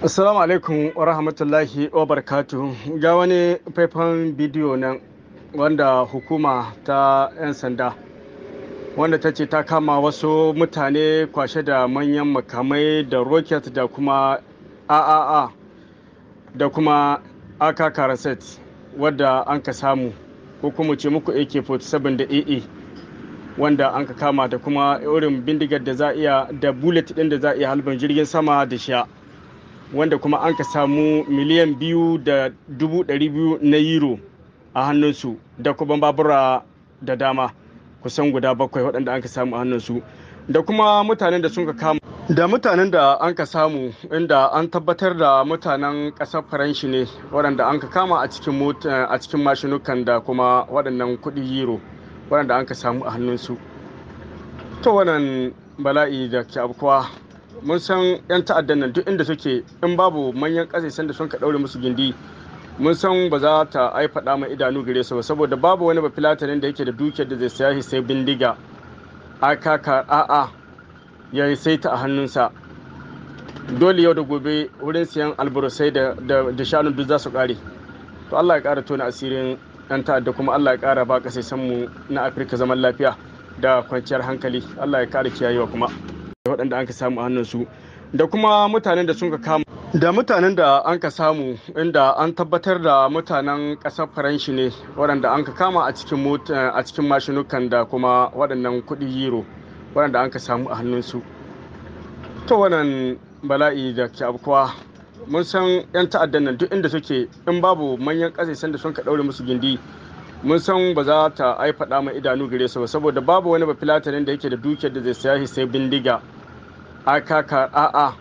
Assalamu alaikum wa rahmatullahi wa barakatuhu. Ga wani faifan bidiyo nan wanda hukuma ta 'yan sanda wanda ta ce ta kama wasu mutane kwashe da manyan makamai da rocket da kuma AAA da kuma AK Karaset wadda an ka samu, ko kuma ce muku AK-47 da AA wanda an ka kama, da kuma irin bindigar da za a iya da bullet din da za a iya halban jirgin sama da sha, wanda kuma an ka samu 2,200,000 na euro a hannunsu, da kuma babura da dama kusan guda 7 waɗanda an ka samu a hannunsu, da kuma mutanen da sun ka kama da mutanen da an ka samu, inda an tabbatar da mutanen ƙasar Faranshi ne waɗanda an ka kama a cikin mota, a cikin mashinukan, da kuma waɗannan kuɗi euro waɗanda an ka samu a hannunsu. To wannan bala'i da ke abkuwa, mun san 'yan ta'addan nan duk inda suke, in babu manyan ƙasashen da sun ka ɗaure musu gindi, mun san ba za ta ai faɗa mai idanu gare su ba, saboda babu wani bafilatanin da yake da dukiyar da zai saya shi sai bindiga AKK AA ya sai ta a hannunsa. Dole yau da gobe wurin siyan alburusai da shanu duk za su ƙare. To Allah ya ƙara tona asirin 'yan ta'adda, kuma Allah ya ƙara ba ƙasashen mu na Afirka zaman lafiya da kwanciyar hankali. Allah ya ƙara kiyayewa kuma waɗanda an ka samu a hannunsu, da kuma mutanen da sun ka kama da mutanen da an ka samu, inda an tabbatar da mutanen ƙasar Faranshi ne waɗanda an ka kama a cikin mota, a cikin mashinukan, da kuma waɗannan kuɗi euro waɗanda an ka samu a hannunsu. To wannan bala'i da ke abkuwa, mun san 'yan ta'addan nan duk inda suke, in babu manyan ƙasashen da sun ka ɗaure musu gindi, mun san ba za ta ai faɗa mai idanu gare su ba, saboda babu wani bafilatanin da yake da dukiyar da zai saya shi sai bindiga AKK AA